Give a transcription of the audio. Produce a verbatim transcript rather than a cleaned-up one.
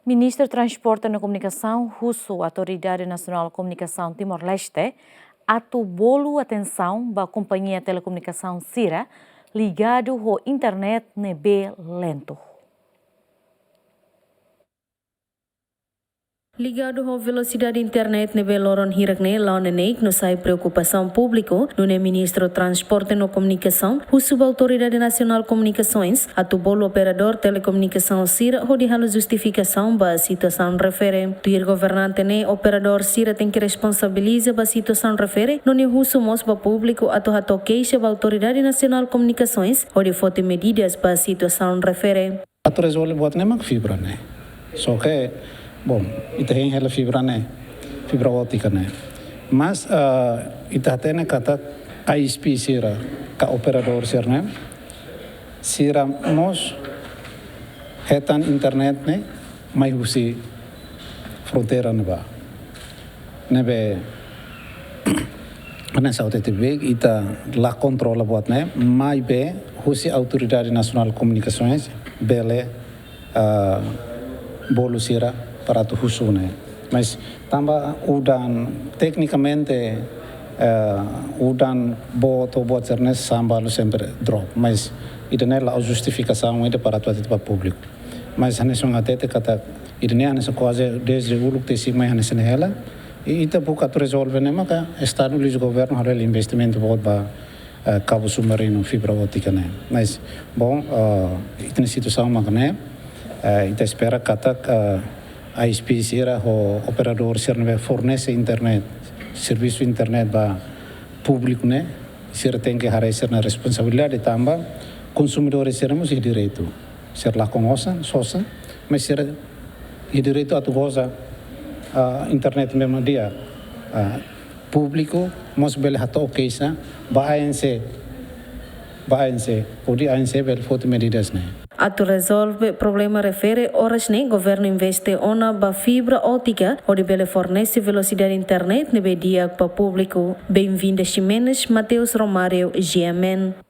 Ministru Transporte no Komunikasaun husu Autoridade Nasionál Komunikasaun Timor-Leste atu bolu atensaun ba kompañia telekomunikasaun sira ligadu ho internet ne'ebé lentu. Ligadu ho velosidade internet ne'ebé loron hirak ne'e la'o neineik no sai preokupasaun públiku, nune'e Ministru Transporte no Komunikasaun husu ba Autoridade Nasionál Komunikasoens atu bolu operadór telekomunikasaun sira hodi halo justifikasaun ba situasaun refere. Tuir governante ne'e, operadór sira tenke responsabiliza ba situasaun refere, no nia husu mós ba públiku atu hato'o keixa ba Autoridade Nasionál Komunikasoens hodi foti medidas ba situasaun refere. Atu rezolve buat ne'e mak fibra ne'e. Só ke, bom, ita hein hela fibra ne'e, fibra ótika ne'e. Mas, ah, ita hatene katak I S P sira, ka operadór sira ne'e, sira mós hetan internet ne'e mai husi fronteira ne'ebá. Ne'ebé, hanesan T T B, ita la kontrola buat ne'e, maibé husi Autoridade Nasionál Komunikasoens bele, ah, bolu sira para atu husu ne'e. Mas tanba udan teknikamente, ah, udan boot, buat sira ne'e sa'e balu sempre drop. Mas ida-ne'e la'ós justifikasaun ida para atu hatete ba públiku. Mas hanesan hatete katak ida-ne'e hanesan kuaze dezde uluk tesi mai hanesan ne'e hela. I ita buka atu rezolve ne'e maka Estadu liuhusi governu halo hela investimentu boot ba, eh, kabu submarinu fibra ótika ne'e. Mas, bom, eh, ita-nia situasaun mak ne'e, eh, ita espera katak, eh, I S P sira ho operadór sira ne'ebé fornese internet, servisu internet ba públiku ne'e, sira tenke haree sira-nia responsabilidade tanba konsumidór sira mós iha direitu. Sira lakon osan, sosa, mas sira iha direitu atu goza, ah, internet mesmu di'ak. Ah, públiku mós bele hato'o keixa ba A N C, ba A N C, hodi A N C bele foti medidas ne'e. Atu rezolve problema refere, oras ne'e governu investe ona ba fibra ótika hodi bele fornese velosidade internet ne'ebé di'ak ba públiku. Benvinda Ximenes, Mateus Romário, G M N.